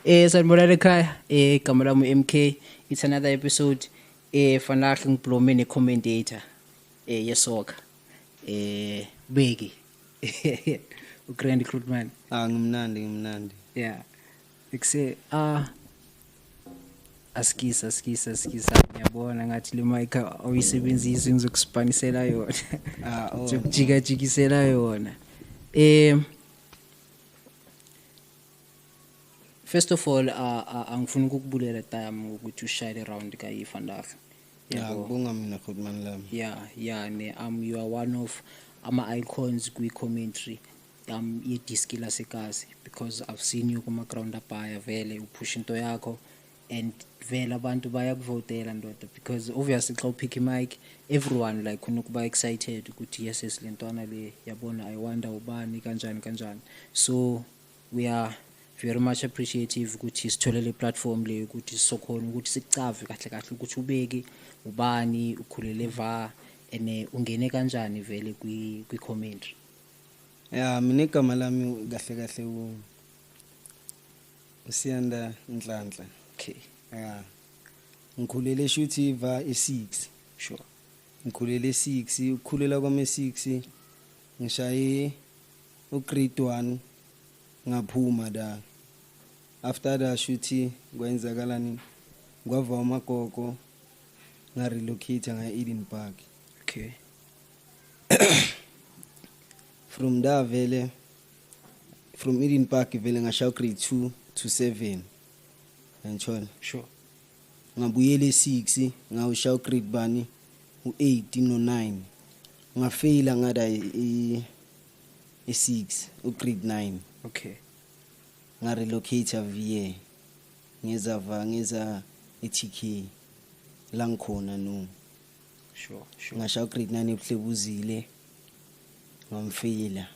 Sanibonani ekhaya. Igama lami MK. It's another episode. Vandag ngiblome ne commentator yesoccer. Beki. Ugrand recruitment. Ah, ngimnandi, ngimnandi. Yeah. Ekse asikisa asikisa asikisa, ngiyabona ngathi le mic awuyisebenzisi, ngizokuspanisela yona. Ah, oh. Ngizokujikajikisela yona. First of all, angifuni ukukubulela time ukuthi ushaye round ka vandag. Ya, kubonga mina, Khotman lami. Yeah, ne you are one of ama icons kwi commentary yediski lasekasi, because I've seen you kuma ground abhaya, vele uphusha into yakho and vele abantu bayakuvotela, ndoda, because obviously xa upick mic, everyone like unokuba excited ukuthi yes, le ntwana le, yabona, I wonder ubani, kanjani kanjani. So we are very much appreciative ukuthi sithole le platform le ukuthi sizokhona ukuthi sikucave kahle kahle ukuthi ubeke ubani, ukhulele va and ungene kanjani vele kwi commentary. Ya, mina igama lami kahle kahle uSiyanda Nhlanhla. Ya. Ngikhulele shuthi va e6. Ngikhulele e6, ukukhulela kwami e6, ngishaye ugrade 1, ngaphuma da. After that shuthi kwenzakalani? Kwava amagogo, nga relocate ngaya Eden Park. From there vele, from Eden Park vele ngashaya grade 2 to 7, ngithola. Ngabuyela e6, ngawushaya grade bani, u8 no9. Ngafeyila ngada e6, ugrade 9. Nga relocate VA, ngeza va, ngeza eTK la ngikhona no. sure sure Ngashaya grade 9 ebuhlebuzile, ngamfeyila,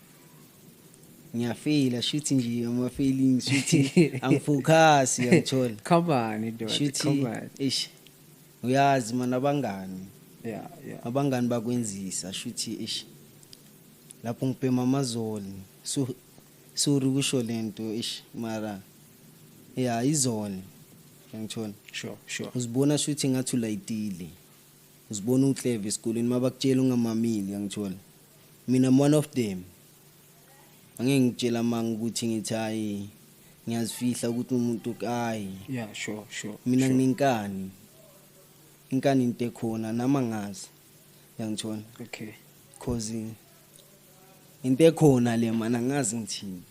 ngiyafeyila shuthi nje ama failings, shuthi angifocus, uyangithola? Come on, ndoda. Shuthi Come on. Ish, uyazi mana abangani, abangani bakwenzisa shuthi. Ish, lapho ngibhema amazoli, so sorry kusho lento, ish, mara ya izole, uyangithola? Sure. Uzibona shuthi ngathi ulayitile, uzibona uclever esikoleni, mabakutshela ungamameli, uyangithola? Mina I'm one of them, angeke ngitshela manga ukuthi ngithi hayi, ngiyazifihla ukuthi umuntu hayi. yeah sure sure Mina nginenkani, inkani into ekhona nami angazi, uyangithola? Okay. Cause into ekhona le mana angazi ngithini,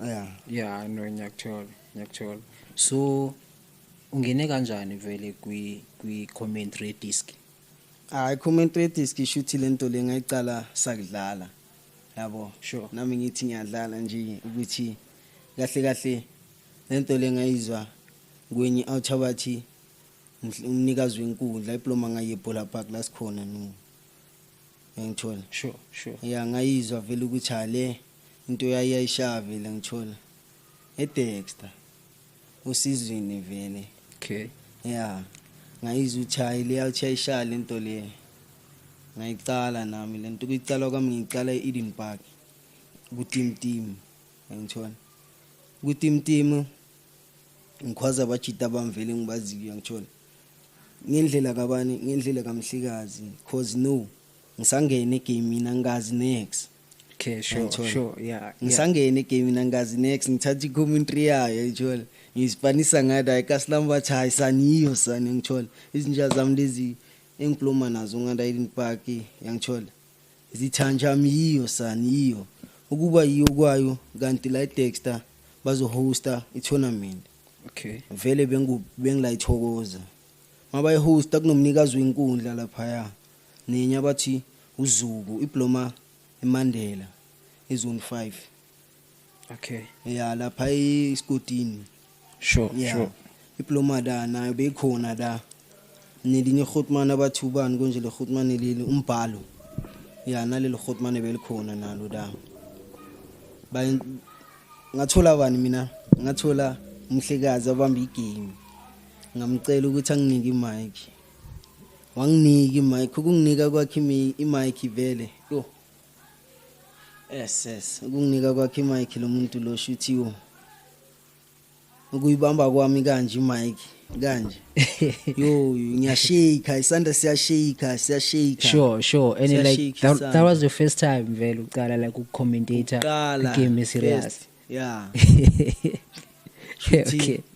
yeah. Yeah, no, ngiyakuthola, ngiyakuthola. So ungene kanjani vele kwi commentary desk? Hayi, commentary desk ishuthi lento le ngayicala sakudlala, yabo. Nami ngithi ngiyadlala nje ukuthi kahle kahle lento le ngayizwa kwenye awuthabathi umnikazi wenkundla iploma ngaye ebhola park la sikhona no, ngithola. Sure. Ya, ngayizwa vele ukuthi hale into yayishaya vele, ngithola eDexter usizweni vele. Ya, ngayizwa ukuthi hayi, le yathi yayishaya lento le, ngayicala nami lento. Kuyicala kwami, ngiyicala e-Eden Park ku-team team, ngithola, ku-team team ngikhwaza abajita bami vele ngibaziyo, ngithola, ngendlela kabani, ngendlela kamhlikazi, cause no ngisangena egamini angazi next. Ngiyathola. Ngisangena egamini angazi next, ngithatha i-commentary yayo, ngithola, ngiyisipanisa ngada ikasi bathi hayi saniyo sani, ngithola, izinja zami lezi engiploma nazo ngada Eden Park, yangithola, zithanja yiyo sani yiyo ukuba yiyo kwayo, kanti la eDexter bazohosta i-tournament. Vele bengu bengila ithokoza mabayihosta, kunomnikazi wenkundla laphaya nenye abathi uZuku ibloma eMandela ezone 5. Ya, lapha esigodini. Yeah. Ibloma da nayo beyikhona da, nelinye ihotman abathi ubani konje, le hotman leli umbhalo, ya, naleli hotman belikhona nalo da. Ngathola bani mina? Ngathola umhlekazi abamba igame, ngamcela ukuthi anginike imic, wanginika imic. Ukunginika kwakhe imic vele, yo. Yes, ukunginika kwakhe imic lo muntu lo, shuthiwo ukuyibamba kwami kanje imic kanje, yo, ngiyashake isandla, siyashake, siyashake. Sure, and like Siyashake that isandla. was the first time vele uqala like ukucommentata Qala game serious? First, yeah.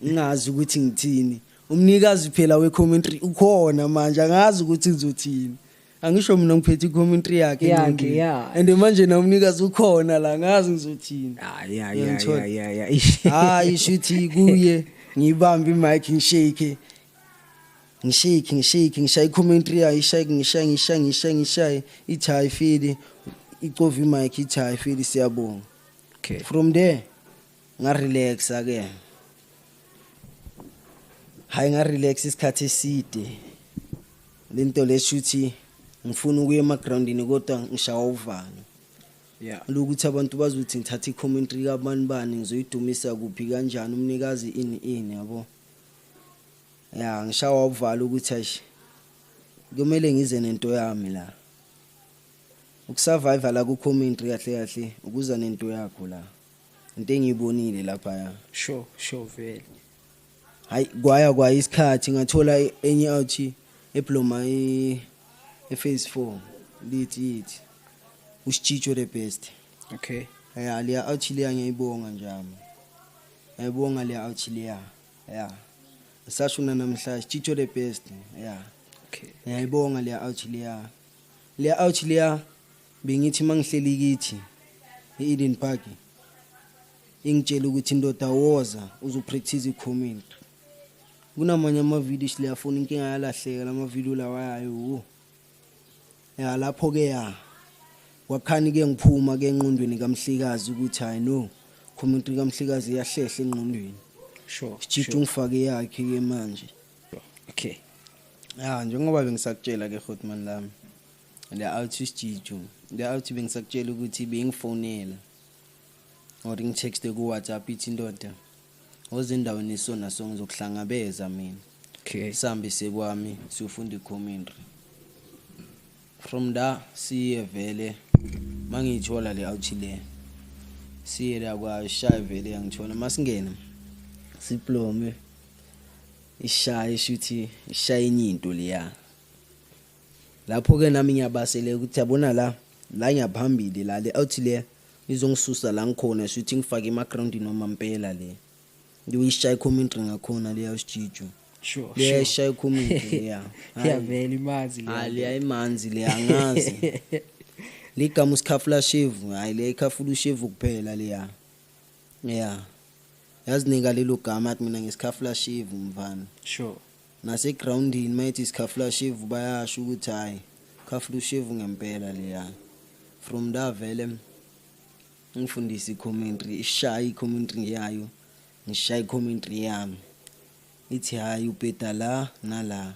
Ngingazi ukuthi ngithini. Umnikazi phela we-commentary ukhona manje, angazi ukuthi ngizothini. Angisho mina ngiphethe i-commentary yakhe Yakhe, engqondweni. yeah. And manje na umnikazi ukhona la, angazi ngizothini. Ah, yeah. Uyangithola? Yeah. Hayi, shuthi kuye ngiyibambe imic, ngishake, ngishake, ngishake, ngishaye i-commentary yayo, ishaye, ngishaye, ngishaye, ngishaye, ngishaye, ithi hayi fili, icove imic, ithi hayi fili, siyabonga. From there ngarelaxa ke. Hayi, ngarelax isikhathi eside. Lento leshuthi ngifuna ukuya emagroundini kodwa ngishawa uvalo lokuthi abantu bazothi ngithatha i-commentary kabani bani, ngizoyidumisa kuphi, kanjani, umnikazi ini ini, yabo. Ya, ngishawa uvalo ukuthi ayish, kumele ngize nento yami la. Ukusurvive la ku-commentary kahle kahle ukuza nento yakho la, into engiyibonile lapha. Sure, vele. Hayi, kwaya kwaya isikhathi, ngathola enye out ebloma e-phase 4, lithi ithi usitshicho the best. Ya, leya out leya ngiyayibonga njami, ngiyayibonga leya out leya. Ya, sasho namhlanje, Chicho the best, ya. Ngiyayibonga leya out leya. Leya out leya bengithi mangihleli kithi e-Eden Park, ingitshela ukuthi indoda, woza uzopractice i-commentary. Kunamanye amavidiyo siliyafuna, inkinga yalahleka lama video lawa yayo wo. Ya, lapho ke ya kwakhani ke ngiphuma ke engqondweni kamhlekazi ukuthi hayi no, commentary kamhlekazi iyahlehla engqondweni. Sijida ungifake yakhe ke manje. Ya, njengoba bengisakutshela ke, Hotman lami, le out isijijo, le out bengisakutshela ukuthi bengifonela or ngitexte ku WhatsApp, ithi indoda, woza endaweni eso naso, ngizokuhlangabeza mina. Sihambe sekwami siyofunda i-commentary. From da siye vele mangiyithola le out le, siye la kwashaya vele, yangithola. Masingena siplome, ishaye, shuthi ishaye enye into leya. Lapho ke nami ngiyabaseleka ukuthi yabona la, la ngiyaphambili la, le out le izongisusa la ngikhona, shuthi ngifake emagroundini noma mpela le ngiyishaya i-commentary ngakhona leya usijijo. Leya ishaya i-commentary leya. Yeah, vele imanzi leya. Hayi, leya imanzi leya, angazi ligama usikhafula shevu. Hayi, leya ikhafula ushevu kuphela leya. Ya, yazinika lelo gama, athi mina ngisikhafula shevu mfana. Nasegroundini mayithi isikhafula shevu, bayasho ukuthi hayi, khafula ushevu ngempela leya. From da vele ngifundise i-commentary, ishaya i-commentary yayo, ngishaya i-commentary yami, ithi hayi, ubheda la nala,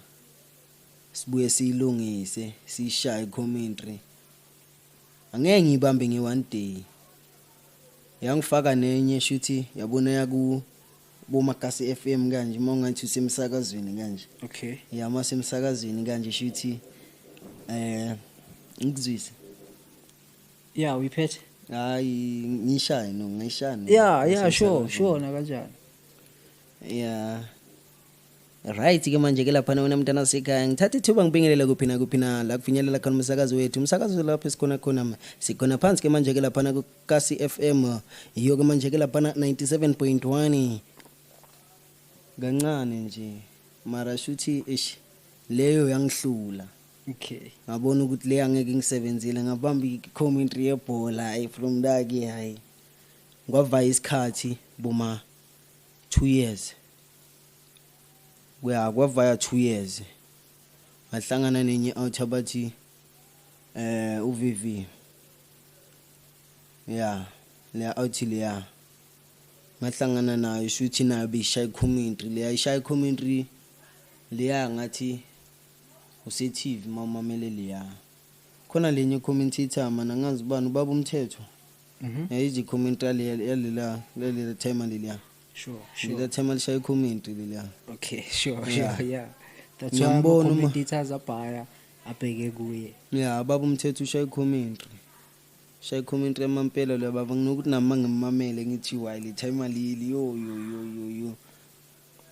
sibuye siyilungise, siyishaye i-commentary. Angeke ngiyibambe nge-one day. Yangifaka nenye, shuthi yabona yaku boMagasi FM kanje, uma ungathi usemsakazweni kanje. Ya, masemsakazweni kanje, shuthi ngikuzwise. Yeah, uyiphethe? Hayi, ngishaye no, ngayishaya no. Yeah, sure, nakanjani. Yeah. Right ke manje ke lapha wena mntana sekhaya, ngithatha ithuba ngibingelele kuphi na kuphi na la kufinyelela khona umsakazo wethu, umsakazo lapho esikhona khona, sikhona phansi ke manje ke lapha ku Kasi FM, iyo ke manje ke lapha 97.1. Kancane nje mara shuthi ish, leyo yangihlula. Ngabona ukuthi le angeke ngisebenzile, ngabamba i-commentary yebhola. Hayi, from there ke hayi, kwavaya isikhathi boma 2 years, kuya kwavaya 2 years, ngahlangana nenye out abathi uVV. Ya, le out leya ngahlangana nayo, shuthi nayo beyishaya i-commentary leya, ishaya i-commentary leya ngathi use-TV mawumamele leya. Khona lenye commentator mana, angazi ubani, ubaba umthetho. Yayizi i-commentary yalela yalela time leliya. Lela time alishaya i-commentary leliya. Okay, sure. Yeah, that's why Ngiyambona ama-commentators abhaya abheke kuye. Ya, baba umthetho ushaya i-commentary. Shaya i-commentary yamampela lo baba, nginokuthi nami ngimamele ngithi why le time alili, yo yo yo yo yo.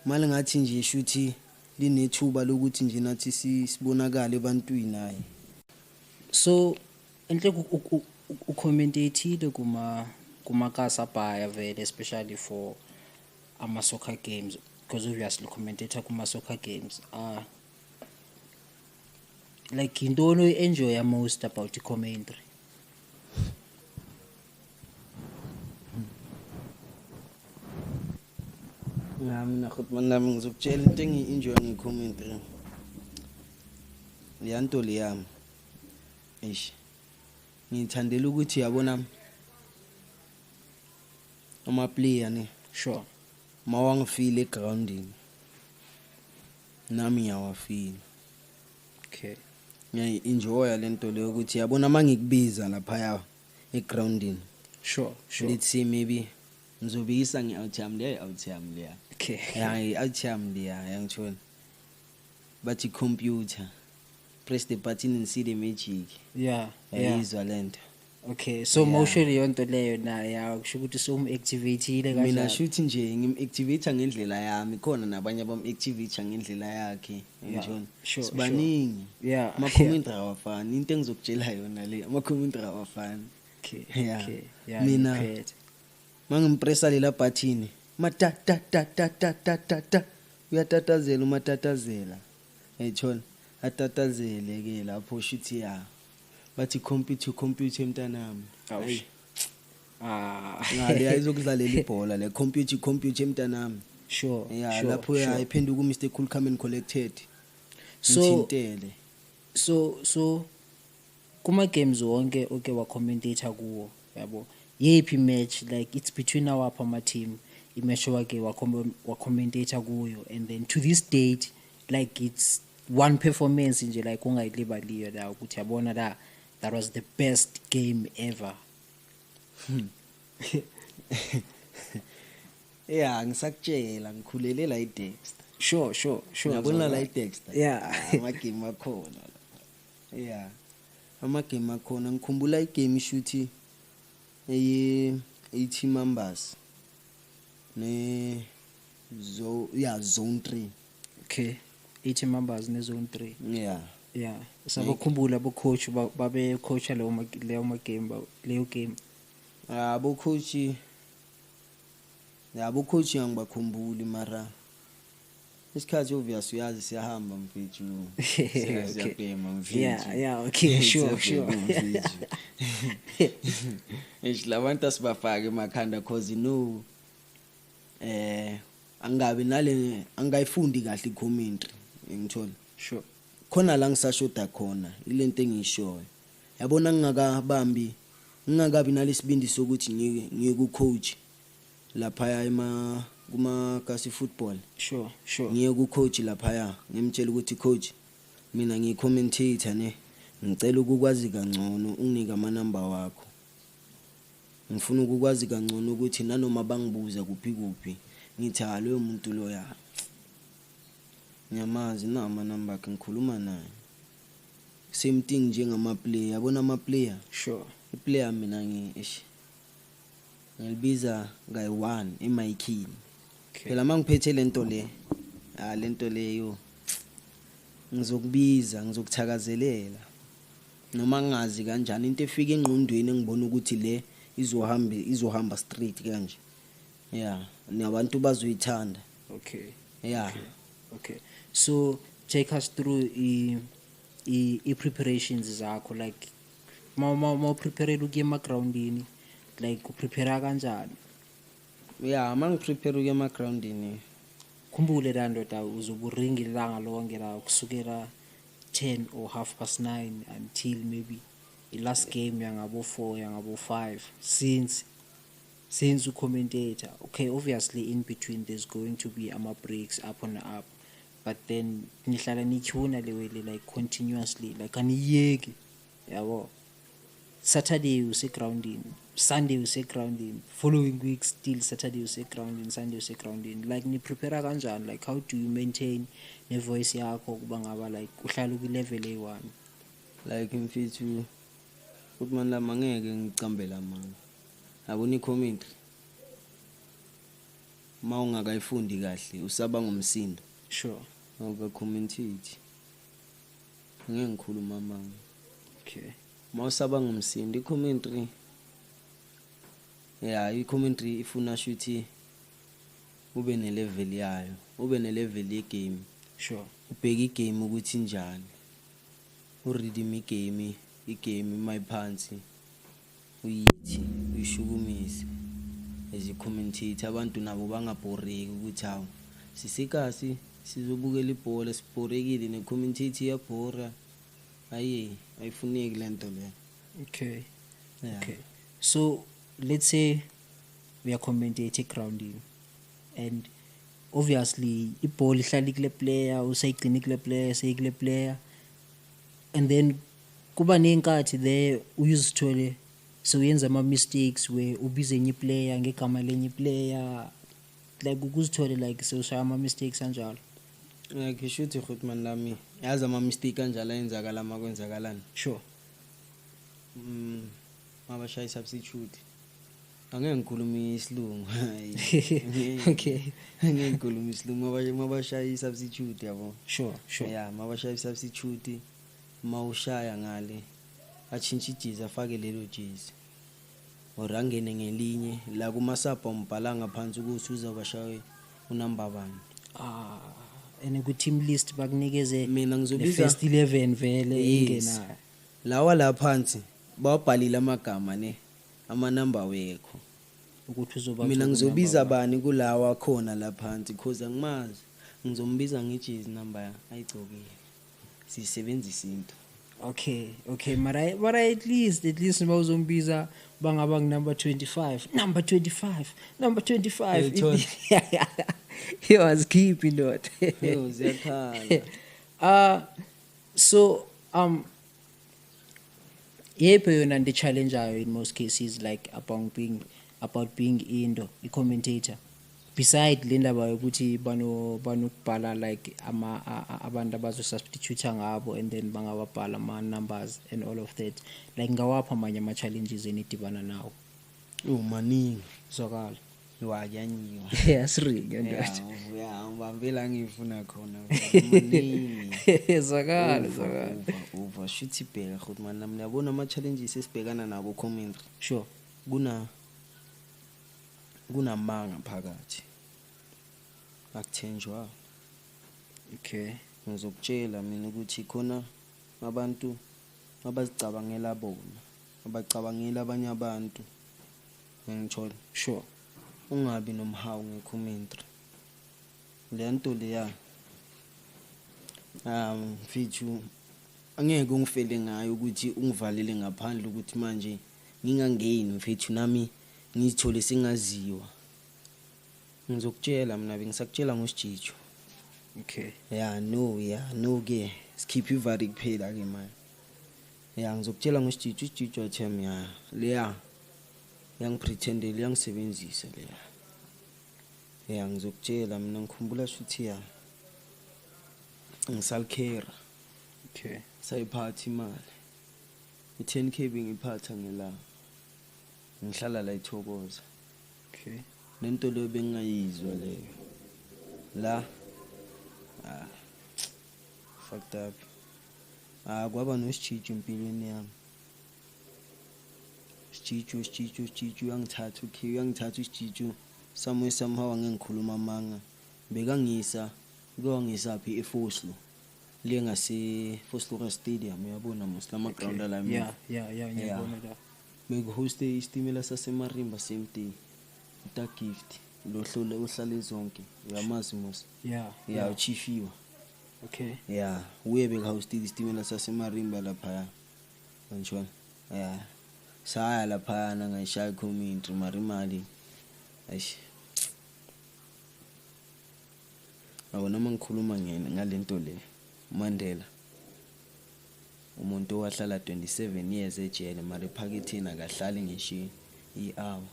Mali ngathi nje shuthi linethuba lokuthi nje nathi sibonakale ebantwini, hayi. So enhle ucommentatile kuma kasabhaya vele, especially for ama soccer games, because obviously commentator kuma soccer games, like yintoni oyi-enjoya most about i-commentary? Ya, mina Khotman nami ngizokutshela into engiyi-enjoya nge-commentary. Leya nto leyami, eish, ngiyithandela ukuthi yabona ama-player ne, mawangifile egrawundini nami ngiyawafila. Ngiyayi-enjoya le nto leyo ukuthi yabona uma ngikubiza laphaya egrawundini, Sure, sure. let's say maybe ngizobikisa nge-out yami leya, i-out yami leya. Ya, i-out yami leya, yangithola. Bathi computer, press the button and see the magic. Yayizwa le nto. Okay, so mawusho leyo nto leyo na ya kusho ukuthi sowum-activate-ile Mina kanjalo. shuthi nje ngim-activate ngendlela yami, khona nabanye abam-activate ngendlela yakhe, ngithola. Sibaningi. Ama-commentary awafani, into engizokutshela yona le, ama-commentary awafani. Yeah, Mina ngiphethe. mangimpressa lela button, ma ta ta ta ta ta ta ta ta, uyatatazela umatatazela. Yayithola, atatazele ke lapho shuthi ya. Bathi computer, computer mntanami. Awush. Ayi. Ngale ayizokudlalela ibhola le computer, computer mntanami. Yeah, lapho ya iphenduka uMr Cool Calm and Collected. Ngithintele. So kuma games wonke oke wa commentator kuwo, yabo, yephi match, like it's between our ama team, imatch wake wa commentator kuyo, and then to this date, like it's one performance nje like ungayilibaliyo la ukuthi yabona la that was the best game ever. Yeah, ngisakutshela ngikhulele la iDexter. Sure, sure, sure. Ngiyabona la iDexter. Yeah. Ama game akhona la. Yeah. Ama game akhona, ngikhumbula igame shuthi eye 80 members ne zo, yeah, zone 3. Okay. 80 members ne zone 3. Yeah. Yeah. Sabakhumbula abo coach babe coacha leyo ma game leyo game. Abo coach, ya, abo coach angibakhumbuli, mara isikhathi obvious uyazi siyahamba mfethu. Siyabhema mfethu. Yeah, yeah, okay, sure, sure. Mfethu. Eish, labantu asibafake emakhanda cause no, angabi nale, angayifundi kahle i-commentary, ngithola. Sure. Khona la ngisashoda khona ilento engiyishoyo. Yabona ngingakabambi, ngingakabi nalesibindi sokuthi ngiye ku coach laphaya kuma kasi football. Sure, sure. Ngiye ku coach laphaya ngimtshela ukuthi coach mina ngiyi commentator ne, ngicela ukukwazi kangcono unginike ama number wakho. Ngifuna ukukwazi kangcono ukuthi nanoma bangibuza kuphi kuphi ngithi ha loyo muntu loya ngiyamazi na ama number akhe ngikhuluma naye. Same thing njengama player, yabona ama player. Sure. I player mina eish, ngilibiza kayi-1 emayikhini. Okay. Phela mangiphethe lento le, lento leyo ngizokubiza, ngizokuthakazelela. Noma ngingazi kanjani into efika engqondweni engibona ukuthi le izohamba straight kanje. Yeah, nabantu bazoyithanda. Okay. Yeah. Okay. Okay. So take us through i preparations zakho, like ma prepare ukuya emagroundini, like uprepare kanjani? Yeah, ma ngiprepare ukuya emagroundini. Khumbule la ndoda uzoburinga ilanga lonke la kusukela 10 or half past 9 until maybe i last game yangabo 4 yangabo 5 since you commentator. Okay, obviously in between there's going to be ama breaks up and up, but then nihlala nityhuna le way like continuously, like aniyeki yabo. Saturday usegroundini, Sunday usegroundini, following week still Saturday usegroundini, Sunday usegroundini. Like ni prepare kanjani, like how do you maintain ne voice yakho kuba ngaba like uhlala ku level A1? Like mfethu Futhi mani lami angeke ngicambele amanga. Yabona i-commentary, uma ungakayifundi kahle usaba ngomsindo. Awuka-commentate. Angeke ngikhulume amanga. Uma usaba ngomsindo i-commentary, ya, i-commentary ifuna shuthi ube ne-level yayo, ube ne-level ye-game. Ubheke i-game ukuthi injani, u-rhythm i-game, i-game mayiphansi uyithi uyishukumise as i-commentator, abantu nabo bangabhoreki ukuthi hawu, sisekasi sizobukela ibhola sibhorekile, ne-commentator iyabhora. Ayi, ayifuneki lento leyo. Yeah. Okay. So let's say we are commentating grounding and obviously ibhola ihlala kule player, usayigcina kule player, seyikule player, and then kuba nenkathi there uyuzithole sewuyenza ama mistakes where ubize enye player ngegama lenye player, like ukuzithole like sewushaya ama mistakes anjalo. Like shuthi Grootman lami, yazi ama mistake kanjalo ayenzakala uma kwenzakalani. Mabashaya substitute, angeke ngikhulume isilungu. Angeke ngikhulume isilungu. Mabashaya i-substitute, yabo. sure sure Ya, mabashaya i-substitute, mawushaya ngale atshintshe ijezi, afake lelo jezi or angene ngelinye la kumasapha umbhala ngaphansi ukuthi uzabashaye unamba bani. Ah, and ku team list bakunikeze Mina le ngizobiza first 11 vele Yes. ingenayo. Lawa la phansi bawabhalile amagama ne amanamba wekho. Ukuthi uzoba Mina ngizobiza bani kulawa khona la phansi, cause angimazi, ngizombiza ngejezi number ayigcokile, sisebenzisa into. Okay, mara at least mawuzombiza bangaba number 25, number 25, number 25. Uyayithola. He was keeping it. Yo, ziyakhala. So yephi yona nto challengeayo in most cases, like about being into i-commentator, beside le ndaba yokuthi banokubhala like ama abantu abazo-substitute ngabo and then bangawabhala ama-numbers and all of that, like ngawaphi amanye ama-challenges enidibana nawo? Oh, maningi. Zwakala. Wayanyiwa. Yasiringa ndoda. Ya, ngibambela ngifuna khona, maningi. Zwakala, zwakala. Uva shuthi bheka futhi man nami yabona ama challenges esibhekana nabo commentary. Kunamanga phakathi, akuthenjwa. Ngizokutshela mina ukuthi khona abantu abazicabangela bona, abacabangela abanye abantu, ngithola. Ungabi nomhawu nge-commentary le nto leya, mfethu, angeke ungifele ngayo ukuthi ungivalele ngaphandle ukuthi manje ngingangeni, mfethu, nami ngizithole sengaziwa. Ngizokutshela mina, bengisakutshela ngosijijo. Ya, no, ya, no ke sikhipha ivari kuphela ke manje. Ya, ngizokutshela ngosijijo, usijijo athem ya leya yangipretendela, yangisebenzisa leya. Ya, ngizokutshela mina, ngikhumbula shuthi ya ngisalikhera. Sayiphatha imali i-10K, bengiphatha ngelanga, ngihlala la eThokoza. Lento leyo bengingayizwa leyo la, ah, fucked up. Ah, kwaba nosijiju empilweni yami, sijiju, sijiju, sijiju uyangithatha. Okay, uyangithatha usijiju somewhere somehow, angeke ngikhuluma amanga, bekangisa, kuwangisaphi, eFoslo le ngase Vosloorus Stadium, uyabona mos lama ground la. Yeah, ngiyabona la. Bekuhoste isitimela sasemarimba same day, uta Gift lo hlole ohlale zonke, uyamazi mos. Yeah, uchifiwa. Yeah, uye bekuhostile isitimela sasemarimba laphaya kanjalo. Yeah, saya laphayana, ngayishaya i-commentary, mara imali, eish, yabona uma ngikhuluma ngalento le, Mandela umuntu owahlala 27 years ejele, mara ephaketheni akahlali ngisho i-hour.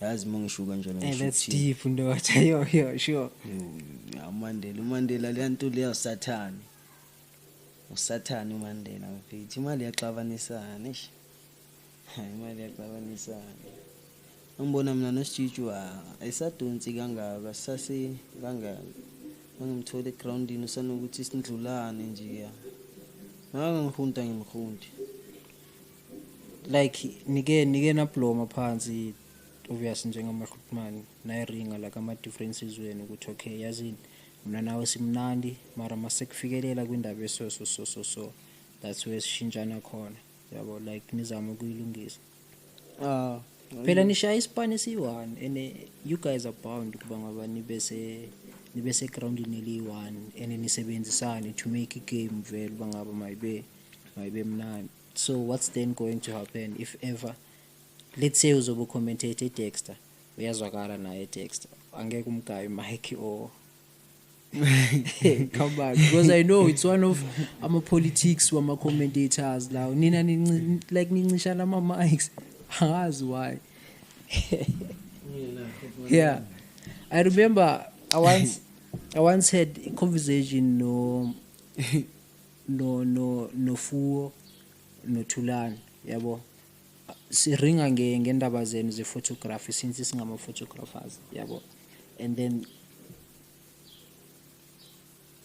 Yazi uma ngisho kanjalo, Hey, ngisho that's ukuthini? deep ndoda. Yo, sure. Yo, ya, uMandela, uMandela leya nto leya, sathane. Usathane uMandela mfethu, imali iyaxabanisana eish. Hayi, imali iyaxabanisana. Ngibona mina noSijiju ayisadonsi kangaka, sase kangaka. Mangimthola egroundini usanokuthi sindlulane nje ya. Ngangihunta ngimhunti. Like nike nabloma phansi obvious njengama-Grootman nayiringa like ama-differences wenu ukuthi okay yazini mina nawe simnandi mara masekufikelela kwindaba eso so so so so that's where sishintshana khona, yabo, like nizama ukuyilungisa. Ah, phela nishaya isipani esiyi-one and you guys are bound ukuba ngaba nibe segroundini eliyi-one and nisebenzisane to make igame vele uba ngaba mayibe mnandi. So what's then going to happen if ever, let's say uzobe ucommentate eDexter, uyazwakala naye eDexter, angeke umgaye mic or come on, because I know it's one of ama-politics wama-commentators lawo, nina like nincishana ama-mics, angazi why. Yeah, I remember I once had a conversation no noFuwo noThulani, yabo, siringa ngendaba zenu ze-photography since singama-photographers, yabo, and then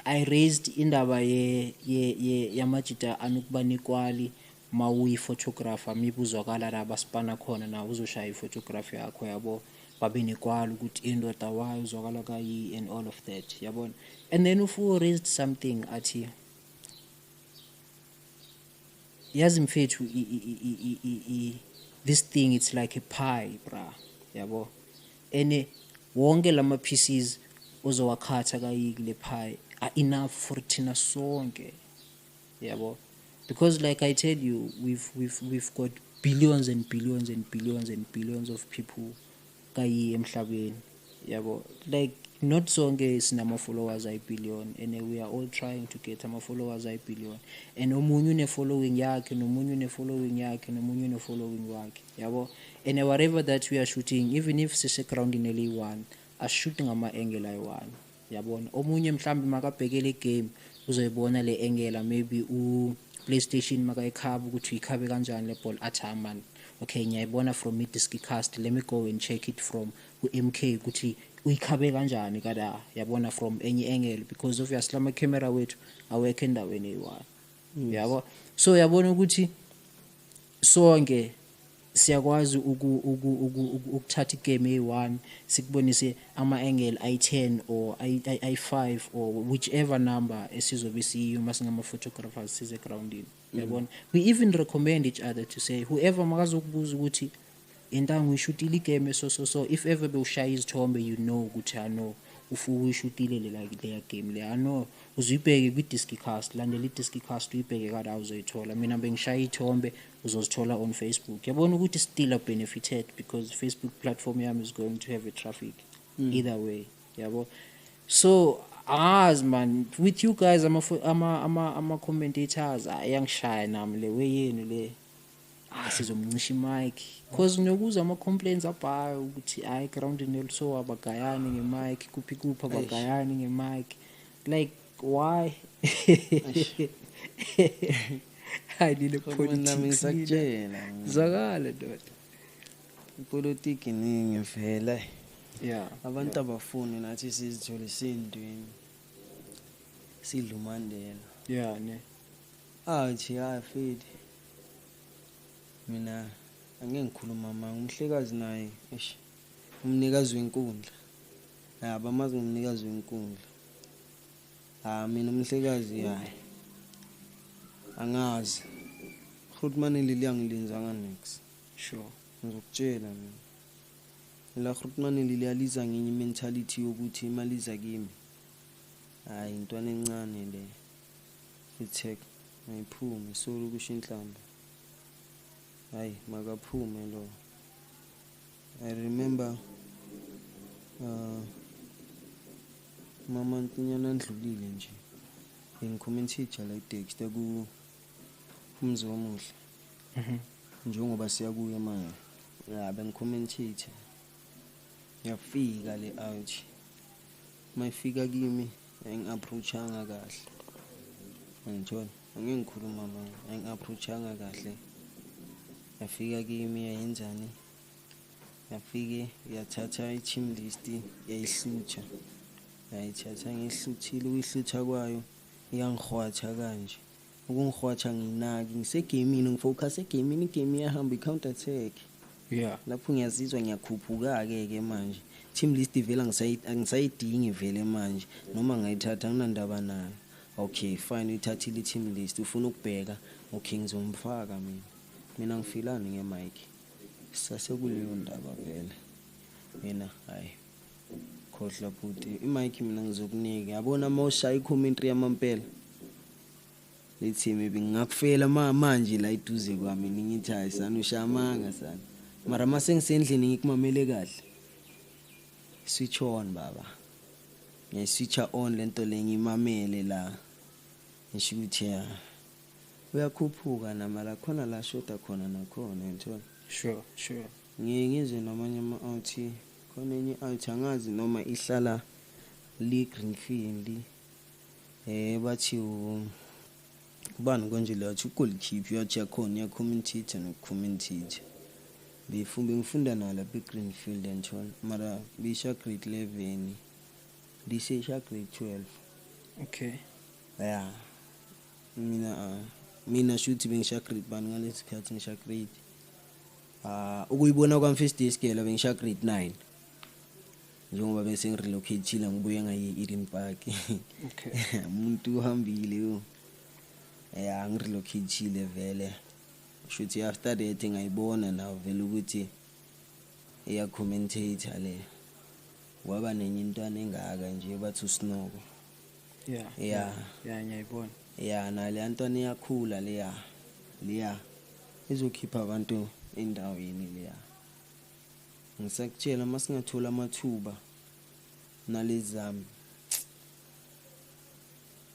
I raised indaba ye ye ye yamajita anokuba nekwali mawuyi-photographer, maybe uzwakala la basipana khona nawe uzoshaya i-photography yakho, yabo, babe nekwali ukuthi indoda why uzwakala kayi and all of that, yabona. And then uFuwo raised something athi, yazi mfethu, this thing, it's like a pie, bra, yabo, and wonke lama pieces ozowakhatha kayi kule pie are enough for thina sonke, yabo, because like I tell you, we've got billions and billions and billions and billions of people kayi emhlabeni, yabo, like not sonke sinama followers ayi-billion and we are all trying to get ama followers ayi-billion, and omunye une following yakhe, nomunye une following yakhe, nomunye une following wakhe, yabo, and whatever that we are shooting, even if sisegroundini eliyi-one, asishuti ngama-angle ayi-one, yabona. Omunye mhlawumbe makabhekele igame uzoyibona le angle, maybe u-PlayStation makayikhaba ukuthi uyikhabe kanjani le ball, athi, "Ah man, okay, ngiyayibona from i-Diski Cast, let me go and check it from u-MK ukuthi uyikhabe kanjani kada," yabona, from enye angle, because obviously ama-camera wethu awekho endaweni eyi-one, yabo. So yabona ukuthi sonke siyakwazi ukuthatha igame eyi-one sikubonise ama-angle ayi-10 or ayi-5 or whichever number esizobe siyiyo uma singama-photographers size-groundini, yabona. We even recommend each other to say whoever makazokubuza ukuthi intango uyishutile igame so so so, if ever bewushaya izithombe, you know ukuthi ano ufuke uyishutile leya game le, ano uzuyibheke kwi-Diski Cast, landela i-Diski Cast uyibheke kada uzoyithola. Mina bengishaya iy'thombe, uzozithola on Facebook, yabona ukuthi still are benefited because Facebook platform yami is going to have a traffic either way, yabo. So angazi man, with you guys ama commentators ayangishaya nami le way yenu le, ah, sizomncisha imic, cause nginokuza ama-complaints abhayo ukuthi hayi, groundini eliso abagayani ngemic, kuphi kuphi abagayani ngemic, like why? Hayi nina, Nami politics nina. Ngisakutshela. Zwakala ndoda. Ipolitiki iningi vele. Abantu abafuni nathi sizithole sendweni. Sidla uMandela. Yeah ne. Athi hayi fedi. Mina angeke ngikhuluma manga, umhlekazi naye, eish, umnikazi wenkundla. Ya, bamazi ngumnikazi wenkundla. Ah, mina umhlekazi hayi. Angazi. Grootman leli angilenzanga next. Ngizokutshela mina. La Grootman leli aliza ngenye mentality yokuthi imali iza kimi. Hayi, intwana encane le. Ithek ayiphume, sorry kusho inhlamba. Hayi, makaphume lo. I remember mama Ntinyana ndlulile nje. Ngicommentate la Dexter ku umzi omuhle. Njengoba siya kuye manje. Ya, bengicommentate. Yafika le out. Mayifika kimi ayingi-approachanga kahle. Ngithola. Angeke ngikhuluma manga, ayingi-approach-anga kahle. Yafika kimi yayenzani, yafike yathatha i-team list yayihlutha, yayithatha ngiyihluthile. Ukuyihlutha kwayo iyangihwatha kanje, ukungihwatha ngiyinaki, ngisegemini, ngifocus egemini, igame iyahamba, i-counter attack. Lapho ngiyazizwa ngiyakhuphuka-ke ke manje. Team list vele angisayidingi vele manje, noma ngayithatha anginandaba nayo. Okay, fine, uyithathile i-team list, ufuna ukubheka, okay, ngizomfaka mina. Mina ngifilani nge-mic, sasekuleyo ndaba vele. Mina hayi, khohlwa bhuti, i-mic mina ngizokunika. Yabona uma ushaya i-commentary yamampela, lethi maybe ngingakufela manje la eduze kwami, ngithi hayi sana, ushaya amanga sana. Mara mase ngisendlini ngikumamele kahle, switch on baba, ngiyayiswitcha on lento le, ngimamele la, ngisho ukuthi ya, uyakhuphuka namara khona la shoda khona nakhona, ngithola. Sure. Ngiye ngizwe namanye ama-out, khona enye i-out angazi noma ihlala le Greenfield, bathi ubani konje lo, athi ugoalkeeper yathi yakhona iya-commentator noku-commentator. Bengifunda nayo lapha e-Greenfield, ngithola, mara bisha grade 11, lisesha grade 12. Ya, mina shuthi bengisha grade bani ngalesi sikhathi? Ngisha grade, ah, ukuyibona kwami first day sigela bengisha grade 9, njengoba bese ngirelocate-ile ngibuye ngaye e-Eden Park. Umuntu uhambile yo, ya, ngirelocate-ile vele. Shuthi after that ngayibona nawo vele ukuthi iya-commentator le. Kwaba nenye intwana engaka nje bathi uSinoko. Yeah, ngiyayibona. Ya, naleya ntwana iyakhula leya izokhipha abantu endaweni leya. Ngisakutshela, masingathola amathuba nalezami,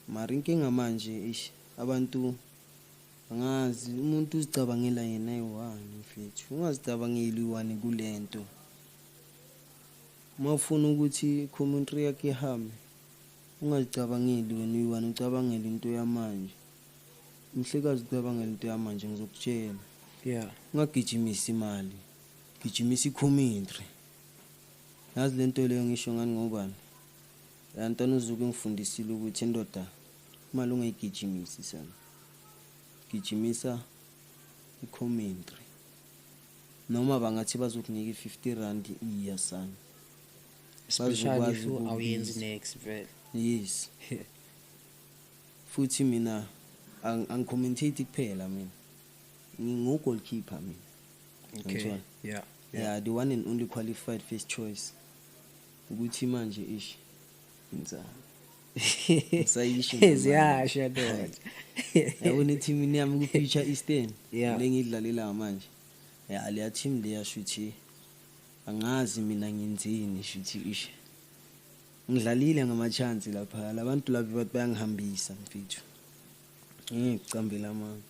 mara inkinga manje, ish, abantu angazi, umuntu uzicabangela yena eyi-one. Mfethu, ungazicabangeli uyi-one kulento. Uma ufuna ukuthi i-commentary yakho ihambe, ungazicabangeli wena uyi-one, ucabangele into yamanje. Mhlekazi, ucabangela into yamanje, ngizokutshela. Ungagijimisi imali, gijimisa i-commentary. Yazi lento leyo ngisho ngani ngobani? La ntwana uzuke ngifundisile ukuthi indoda imali ungayigijimisi sana, gijimisa i-commentary. Noma bangathi bazokunika i-50 rand, iya sana. Especially Bazokwazi if awuyenzi ukukubiza. Next vele. Yes, futhi mina angicommentate kuphela, mina ngingu-goalkeeper mina. Ngithola. Yeah, the one and only qualified first choice, ukuthi manje ish ngizana ngisayisho nje. Ziyasha ndoda. Yabona ethimini yami ku-Future Eastern le ngiyidlalela manje, ya, leya team leya, shuthi angazi mina ngenzeni, shuthi ish ngidlalile ngama-chance lapha, labantu lapha bathi bayangihambisa mfethu, ngikucambela amanga.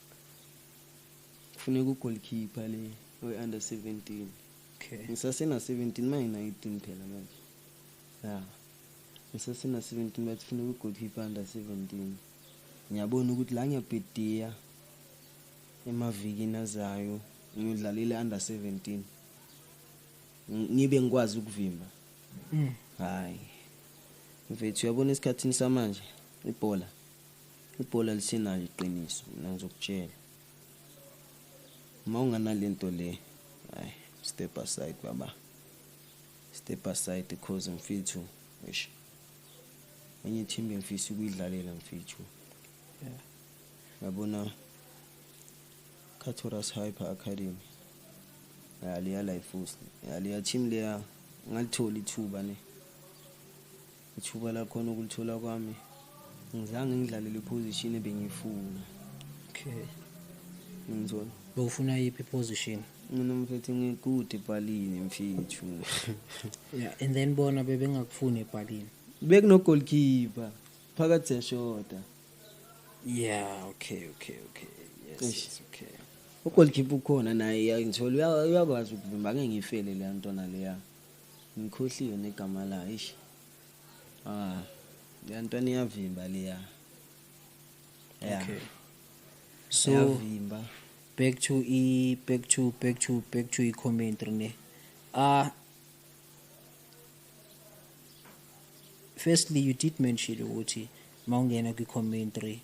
Kufuneka ugoalkeeper le we-under 17. Ngisasena-17 manje, na-18 phela manje, ya, ngisasena-17, bathi funeka ugoalkeeper under 17. Ngiyabona ukuthi la ngiyabhediya emavikini azayo ngiyodlalela under 17, ngibe ngikwazi ukuvimba. Hayi mfethu, uyabona esikhathini samanje ibhola lisenayo iqiniso. Mina ngizokutshela, uma unganalento le, hayi, step aside baba, step aside, because mfethu, eish, enye team bengifisa ukuyidlalela mfethu. Yabona Katorus Hyper Academy, ya, leya life, ya, leya team leya, ngalithola ithuba ne ithuba lakhona. Ukulithola kwami ngizange ngidlalele iposition ebengiyifuna. Ngithola. Bewufuna yiphi position? Mina mfethu ngikude ebhalini mfethu. Yeah, and then bona bebengakufuni ebhalini. Bekuno goalkeeper phakathi, siyashoda. Yeah, okay. Yes, Eish. yes, okay. Ugoalkeeper ukhona naye, ngithola, uyakwazi ukuvimba, angeke ngiyifele leya ntwana leya, ngikhohliwe negama layo, ish, ah, leya ntwana iyavimba leya, yeah. So Yavimba. Back to i-commentary ne. Firstly, you did mention ukuthi mawungena kwi-commentary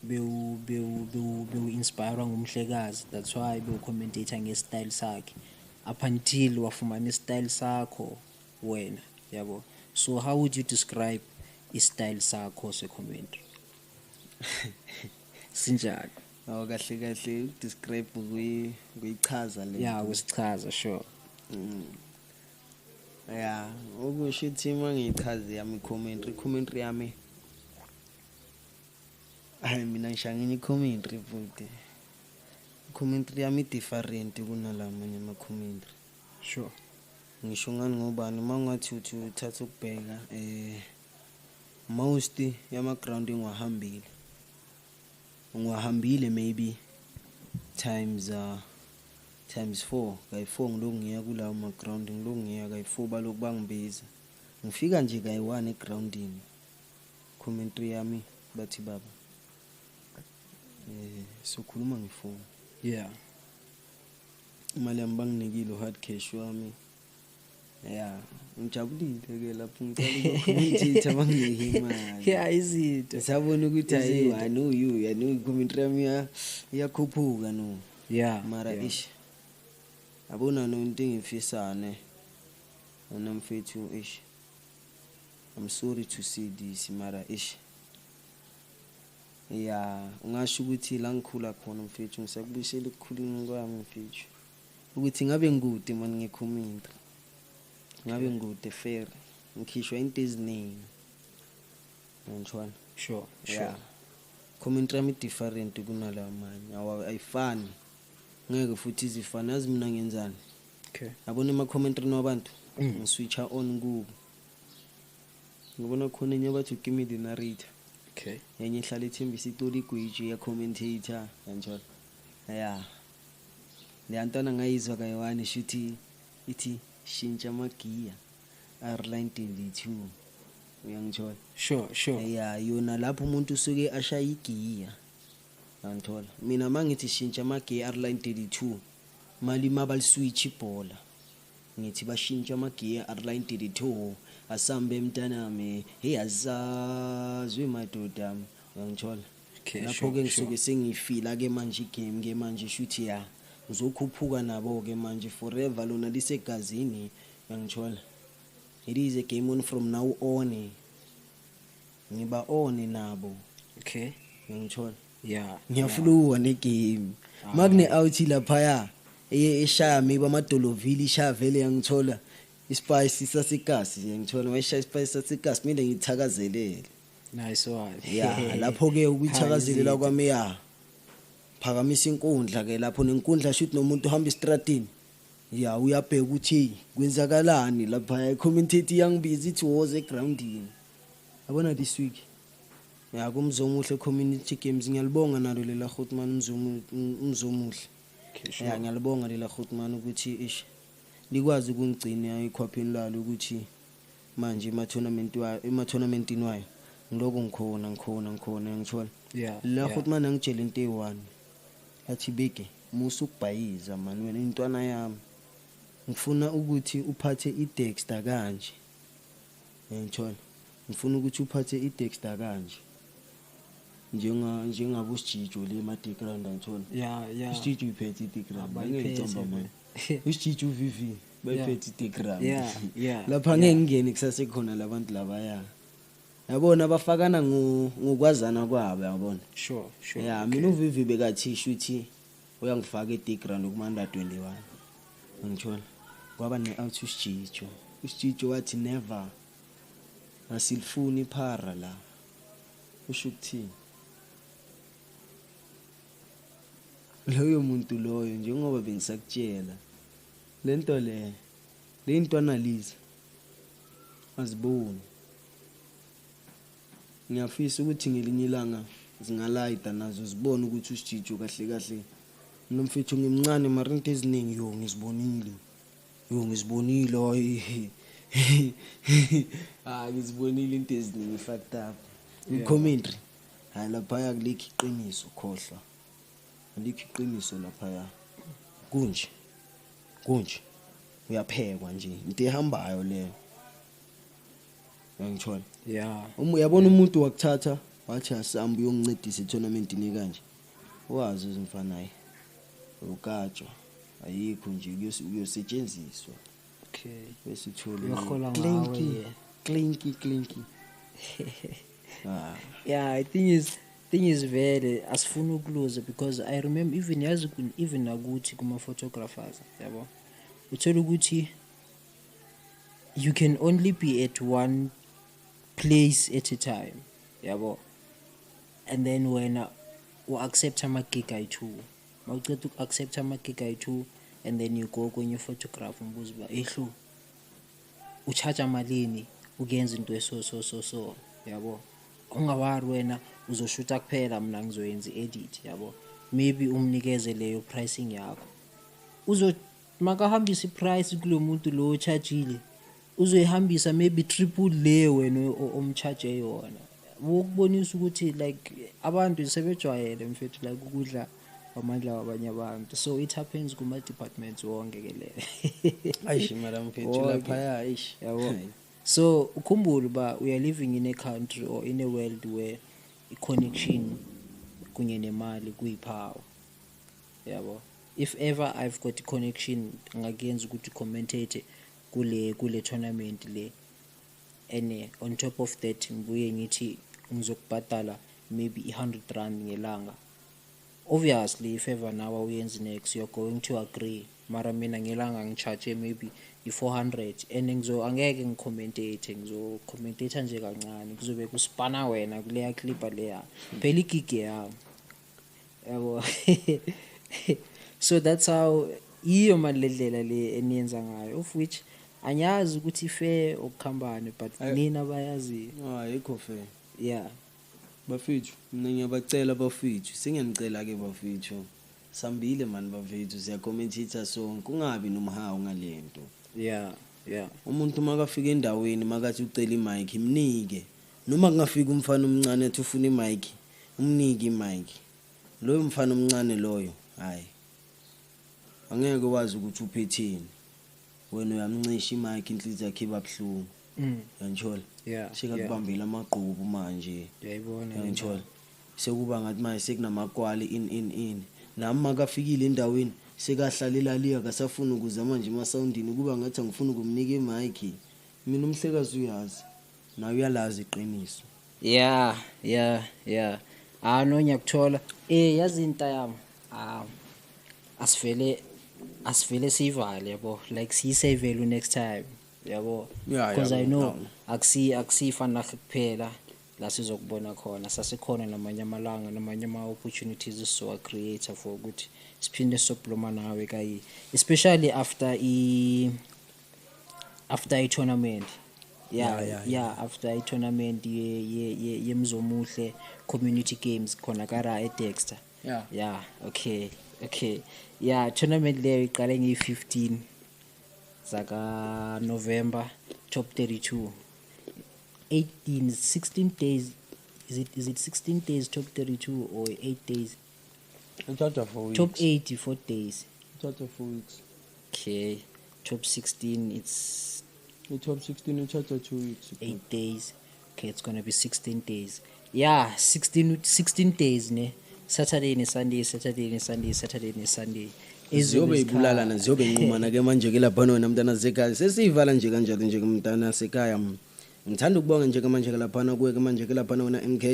bewu inspire ngumhlekazi, that's why bewu commentator nge-style sakhe up until wafumana i-style sakho wena, yabo. So how would you describe i-style sakho se-commentary, sinjani? Awu, kahle kahle uku-describe kuyichaza le Ya. nto. Kusichaza, sure. Ya, okusho ukuthi uma ngiyichaze yami i-commentary yami, hayi, mina ngisha ngenye i-commentary futhi i-commentary yami i-different kunalamanye ama-commentary. Ngisho ngani ngobani, uma ungathi uthi uthatha ukubheka most yama-ground engiwahambile, ngiwahambile maybe times four, kayi-four ngilokhu ngiya kulawo ma-ground, ngilokhu ngiya kayi-four, balokhu bangibiza. Ngifika nje kayi-one egrawundini, commentary yami bathi, "Baba, sokhuluma ngefoni." Imali yami banginikile, u-hard cash wami. Ya, ngijabulile-ke lapho ngicala uku-commentate, banginike imali. Yeah, izinto. Sabona ukuthi hayi, Izinto. I know you, I know i-commentary yami iyakhuphuka no. Mara ish, yabona no, into engiyifisane wena mfethu, ish, I'm sorry to say this, mara ish, ya, ungasho ukuthi la ngikhula khona mfethu, ngisakubuyisela ekukhuleni kwami mfethu, ukuthi ngabe ngikude mani nge-commentary, ngabe ngikude fair, ngikhishwa into eziningi, ngitshona. Sure. Yeah, commentary yami different kunala manye, ayifani, ngeke futhi izifane. Yazi mina ngenzani? Yabona ema-commentary wabantu, ngi-switcha on kubo, ngibona khona enye bathi, "Give me the narrator." Enye ihlala ithembisa itoli igwiji ya-commentator kanjalo. Ya, leya ntwana ngayizwa kayi-one, shuthi ithi shintsha amagiya R line 22, uyangithola? Sure. Ya, yona lapho umuntu usuke ashaya igiya, angithola. Mina uma ngithi shintsha amagiya R line 32, mali mabali-switch ibhola, ngithi bashintsha amagiya R line 32, asambe mntanami, hey, azazwe madoda, uyangithola? Lapho-ke ngisuke sengiyifila-ke manje i-game ke manje, shuthi ya, ngizokhuphuka nabo-ke manje forever, lona lisegazini, uyangithola? It is a game on from now on, ngiba on nabo. Uyangithola? Yeah. Ngiyafuluka ne-game makune-out laphaya eshaya maybe amadolovile, ishaya vele, yangithola, i-spice sasekasi, yangithola, mayishaya i-spice sasekasi kumele ngiyithakazelele. Nice one. Ya, lapho-ke ukuyithakazelela kwami, ya, phakamisa inkundla ke lapho, nenkundla shuthi nomuntu uhamba estradini, ya, uyabheka ukuthi hey, kwenzakalani lapha, i-commentator iyangibiza ithi woze egrawundini. Yabona this week, ya, kumzomuhle community games, ngiyalibonga nalo lela hotman, umzomuhle. Ya, ngiyalibonga lela hotman ukuthi ish likwazi ukungigcina ekhwapheni lalo, ukuthi manje ema-tournament wayo, ema-tournamentini wayo ngiloko ngikhona, ngikhona, ngikhona, ngithola. La hotman angitshela into eyi-one, athi, "Beke musa ukubhayiza mani wena intwana yami, ngifuna ukuthi uphathe i-Dexter kanje, ngithola, ngifuna ukuthi uphathe i-Dexter kanje njenga njengabo Sijijo le ema-ground, angithola." Isijijo uyiphethe i-ground. Abayiphethe, angiyicamba mani. Man. Isijijo uVV bayiphethe i-ground. Lapha ngeke ngingene kusasekhona labantu labaya, yabona, bafakana ngokwazana kwabo, yabona. Sure. Ya, mina uVV bekathi shuthi uyangifaka e-ground kuma-under 21, ngithola, kwaba ne-out, uSijijo, uSijijo wathi, "Never, asilifuni iphara la." Usho ukuthini loyo muntu loyo? Njengoba bengisakutshela lento le, le ntwana lezi aziboni, ngiyafisa ukuthi ngelinye ilanga zingalayida nazo zibone ukuthi uSijijo kahle kahle, mina mfethu ngimncane mara into eziningi yo ngizibonile, yo ngizibonile, hayi, ah, ngizibonile into eziningi, fucked up. I-commentary, Hayi, laphaya kulikho iqiniso, khohlwa, alikho iqiniso laphaya. Kunje kunje, uyaphekwa nje, into ehambayo leyo, uyangithola? Yeah. Uma uyabona umuntu wakuthatha wathi asambe uyongincedisa etournamentini kanje, wazi uzimfana, hayi, ukatshwa ayikho nje, kuyosetshenziswa. Bese uthole Uyohola ngawe, klinki yeah. Klinki klinki, ah. Yeah, I think is thing is vele asifuni ukuluza, because I remember even, yazi, even nakuthi kuma-photographers, yabo, uthola ukuthi you can only be at one place at a time, yabo, and then wena u-accept ama-gig ayi-two. Mawuceda uku-accept ama-gig ayi-two, and then you go kwenye photograph, umbuza uba ehlo uchaja malini ukuyenza into eso so so so, yabo. Ungawari, wena uzoshutha kuphela, mina ngizoyenza i-edit, yabo. Maybe umnikeze leyo pricing yakho, uzo makahambisa iprice kulo muntu lo ochajile, uzoyihambisa maybe triple le wena omcharge yona, ukubonisa ukuthi like abantu sebejwayele, mfethu, like ukudla amandla wabanye abantu. So it happens kuma-departments wonke ke leyo. Ayish, mara mfethu, Wonke. laphaya, eish. Yabo, so ukhumbule uba we are living in a country or in a world where i-connection kunye nemali kuyipower, yabo. If ever I've got i-connection, ngakuyenza ukuthi commentate kule tournament le, and on top of that ngibuye ngithi ngizokubhadala maybe i-R100 ngelanga, obviously if ever nawe awuyenzi next, you're going to agree. Mara mina ngelanga ngicharge maybe i-400 and angeke ngicommentate, ngizocommentator nje kancane, kuzobe kuspana wena kuleya clipper leya, phela igig yami, yabo. So that's how iyo mali le ndlela le eniyenza ngayo, of which anyazi ukuthi fair okukhambane, but nina bayazi. Ayikho fair. Bafethu, mina ngiyabacela bafethu, sengiyanicela ke bafethu, sambile mani bafethu, siyacommentator sonke, kungabi nomhawu ngalento. Umuntu makafika endaweni, makathi ucela imic, mnike. Noma kungafika umfana omncane athi ufuna imic, umnike imic loyo mfana omncane loyo. Hayi, angeke wazi ukuthi uphetheni wena, uyamncisha imic, inhliziyo yakhe iba buhlungu. Uyangithola? Sekakubambela amagqubu manje. Uyayibona le. Uyangithola? Sekuba ngathi manje sekunamakwali in nami makafikile endaweni, sekahlalela liya, akasafuni ukuza manje emasawundini, kuba ngathi angifuni ukumnika imic mina. Umhlekazi uyazi, nawe uyalazi iqiniso. Yeah, ah no, ngiyakuthola. Yazi into yami, ah, asivele siyivale, yabo, like siyisave next time, yabo. Because I know akusi kuphela la sizokubona khona, sasikhona namanye amalanga, namanye ama-opportunities esizowa-create for ukuthi siphinde sizokhuluma nawe kayi, especially after i-tournament, yeah. Yeah, after i-tournament yeMzomuhle Community Games khona kara eDexter. Yeah, okay, yeah, tournament leyo iqale ngeyi-15 zaka November, top 32, 18, 16 days. Is it 16 days top 32 or 8 days? Ithatha 4 weeks. Top 8, 4 days. Ithatha 4 weeks. Okay, top 16 it's I-top 16 ithatha 2 weeks. 8 days. Okay, it's gonna be 16 days. Yeah, 16 days ne, Saturday ne Sunday, Saturday ne Sunday, Saturday ne Sunday. Ziyobe ibulalana, ziyobe inqumana ke manje ke lapha wena mntana sekhaya. Sesiyivala nje kanjalo nje ke mntana sekhaya. Ngithanda ukubonga nje ke manje ke laphana kuwe ke manje ke laphana wena MK.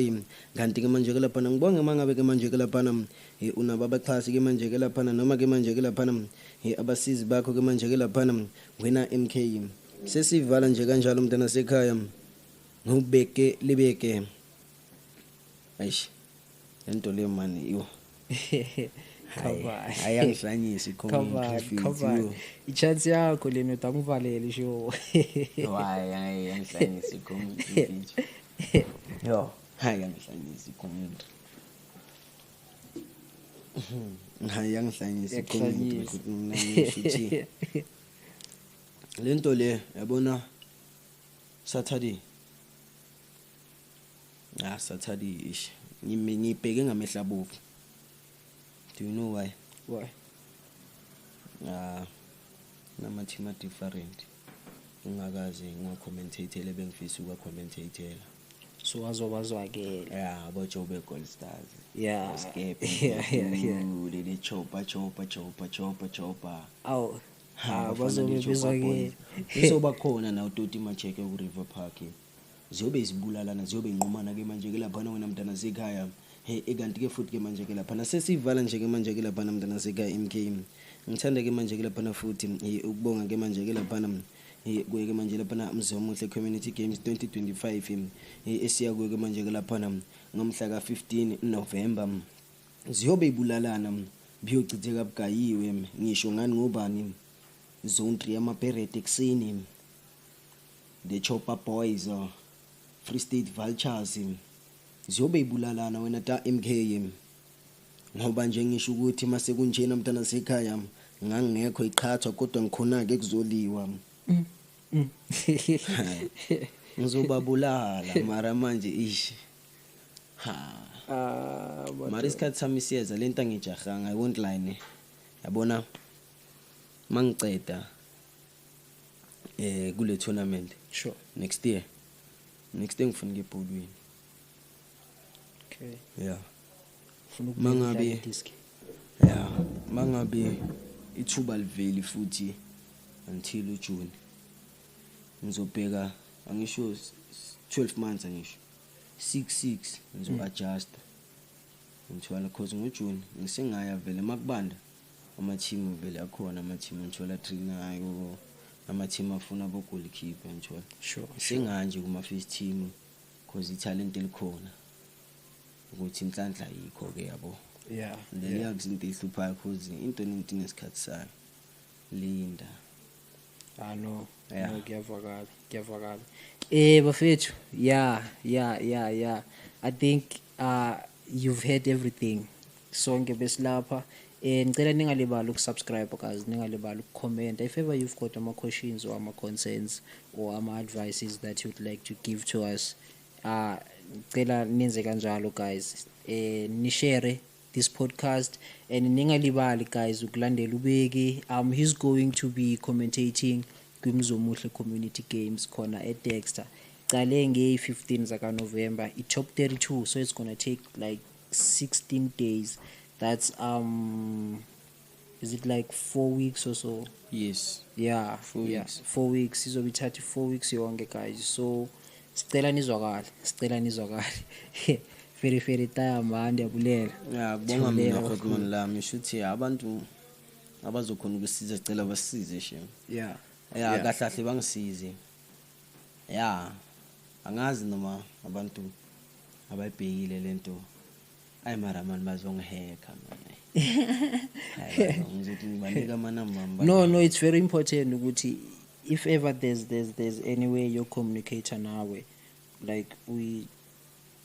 Kanti ke manje ke laphana ngibonge mangabe ke manje ke laphana unabo abaxhasi ke manje ke laphana, noma ke manje ke laphana abasizi bakho ke manje ke laphana wena MK. Sesivala nje kanjalo mntana sekhaya, ngubeke libeke. Eish, lento le mani yo. Come on. Hayi, angihlanyisi. Come on, come on, i-chance yakho le ndoda, angivalele sho. Hayi, hayi, angihlanyisi i-community yo, hayi, angihlanyisi i-community, hayi, angihlanyisi i-community. Iyakuhlanyisa. Mina ngisho ukuthi lento le, yabona, Saturday, ah, Saturday ish. Ngibheke ngamehla abovu. Do you know why? Why? Ah, nama-team a-different ngingakaze ngiwa-commentatele bengifisa ukuwa-commentatela. So azobazwakela. Ya, abo-Joburg Gold Stars. Escape. Yeah. Leli chopa chopa chopa chopa chopa. Awu. Ha, Ah, bafana bazobe le-Chopa bezwakele. Boys. Izoba khona nawo Toti Macheke ku-River Park. Ziyobe zibulalana, ziyobe inqumana ke manje ke laphana wena mntana sekhaya. Hey, kanti ke futhi ke manje ke laphana sesivala nje ke manje ke laphana mntana sekhaya MK. Ngithanda ke manje ke laphana futhi ukubonga ke manje ke laphana kuye ke manje laphana Mzomuhle Community Games 2025, esiya kuye ke manje ke laphana ngomhla ka-15 November. Ziyobe ibulalana, biyochitheka bugayiwe ngisho ngani ngobani. Zone 3 amaPerete ekuseni, the Chopper Boys, Free State Vultures, ziyobe ibulalana wena ta MK. Ngoba nje ngisho ukuthi mase kunjena mntana sekhaya ngangekho iqhathwa kodwa ngikhona ke kuzoliwa. Ngizobabulala mara manje ish. Ha. Ah, mara isikhathi sami siyeza lento angijahanga, I won't lie ne. Yabona mangiceda kule tournament. Sure. Next year. Next year ngifuna ngebholweni. Okay. Yeah. Ufuna ukubuyela Mangabe disk. Yeah, mangabe ithuba liveli futhi until uJune. Ngizobheka angisho 12 months angisho. 6 6 ngizo adjust. Ngithola cause ngoJune ngisengaya vele makubanda ama team vele akhona, ama team ngithola trainer, ama team afuna abo goalkeeper ngithola. Sure. Sengaya nje kuma first team cause italent elikhona. Ukuthi inhlanhla yikho ke yabo. Yeah. Then yakuzinto ezihluphayo cause into nento inesikhathi sayo. Linda. Ah no. Yeah. No, kuyavakala, kuyavakala. Bafethu, yeah. I think you've heard everything. Sonke besilapha. Ngicela ningalibali ukusubscribe guys, ningalibali ukucomment. If ever you've got ama questions or ama concerns or ama advices that you'd like to give to us, ngicela nenze kanjalo guys. Ni share this podcast and ningalibali guys ukulandela uBeki. He's going to be commentating kwiMzomuhle Community Games khona eDexter. Cale nge-15 zaka November, i-top 32, so it's going to take like 16 days. That's is it like 4 weeks or so? Yes. Yeah, 4 yeah, weeks. 4 weeks. Izobe ithatha 4 weeks yonke guys. So sicela nizwakale, sicela nizwakale. Fere fere taya manje ndiyabulela. Yeah, kubonga mina Ndiyabulela Hotman kakhulu. lami shuthi abantu abazokhona ukusiza sicela basisize shem. Yeah. Yeah, Yeah. kahle kahle bangisize. Yeah. Angazi noma abantu abayibhekile lento. Ayi mara man bazongiheka man. Hayi ngizothi ngibanika amanamba. No, it's very important ukuthi if ever there's any way you communicate nawe, like we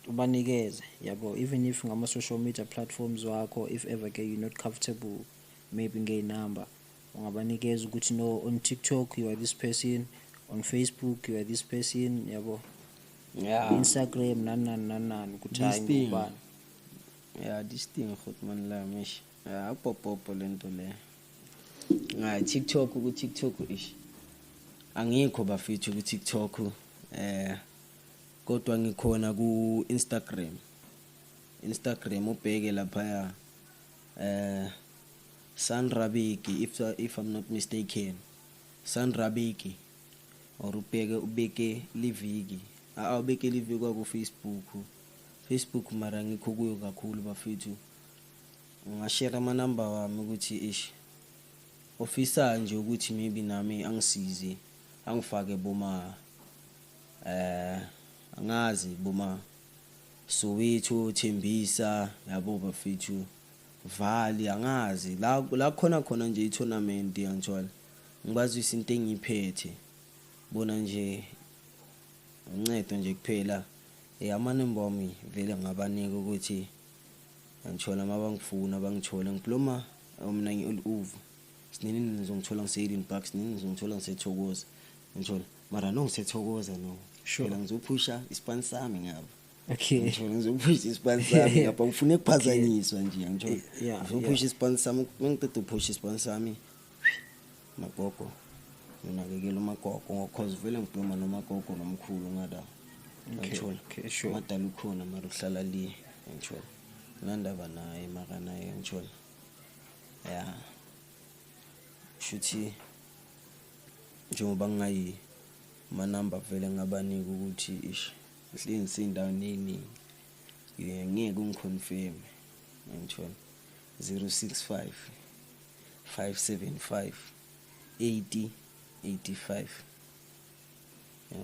ubanikeze yabo, even if ngama social media platforms wakho, if ever ke you're not comfortable maybe nge number ungabanikeza ukuthi no, on TikTok you are this person, on Facebook you are this person yabo. Yeah. Instagram nani nani nani nani ukuthi This hayi thing. ngubani. Yeah, this thing Hotman lami. Yeah, popopo lento le. Ngayi TikTok ku TikTok ish. Angikho bafethu ku TikTok kodwa ngikhona ku Instagram. Instagram ubheke lapha Sandrabiki if I'm not mistaken. Sandrabiki or ubheke ubeke liviki. Awubeke liviki ku Facebook. Facebook mara ngikho kuyo kakhulu bafethu. Ngashare ama number wami ukuthi ish ofisa nje ukuthi maybe nami angisize angifake boma angazi boma Soweto Thembisa yabo bafethu Vali angazi la khona khona nje i-tournament yangithola ngibazwisa into engiphethe bona nje uncedo nje kuphela. Amanamba wami vele ngabanika ukuthi ngithola mabangifuna bangithola ngiphuluma mina ngi-all over sinini ngizongithola ngise-Eden Park, sinini ngizongithola ngisethokoza ngithola mara no ngisethokoza no. Sure. Phela ngizophusha ispan sami ngapha. Okay. Ngithola ngizophusha isipani sami ngapha, ngifuna ukuphazanyiswa nje, ngithola. Ngizophusha isipani sami, mangiceda ukuphusha isipani sami, magogo nginakekela umagogo, ngokhoze vele ngikhuluma nomagogo nomkhulu ngala. Ngithola. Okay, sure. Madala ukhona, mara uhlala le, ngithola. Nandaba naye, mara naye, ngithola. Ya, shuthi njengoba ngingayi amanamba vele ngabanika ukuthi ish hlezi ngisendaweni eningi, ngeke ungiconfirm, ngithola 065 575 80 85.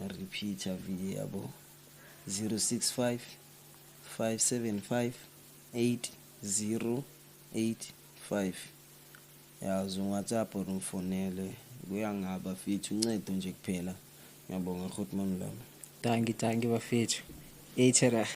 Repeat v yabo, 065 575 8085. Yazi ungu-WhatsApp or ngifonele, kuyangaba fethu uncedo nje kuphela. Ngiyabonga, Grootman lami. Dankie, dankie bafethu. Eyithera.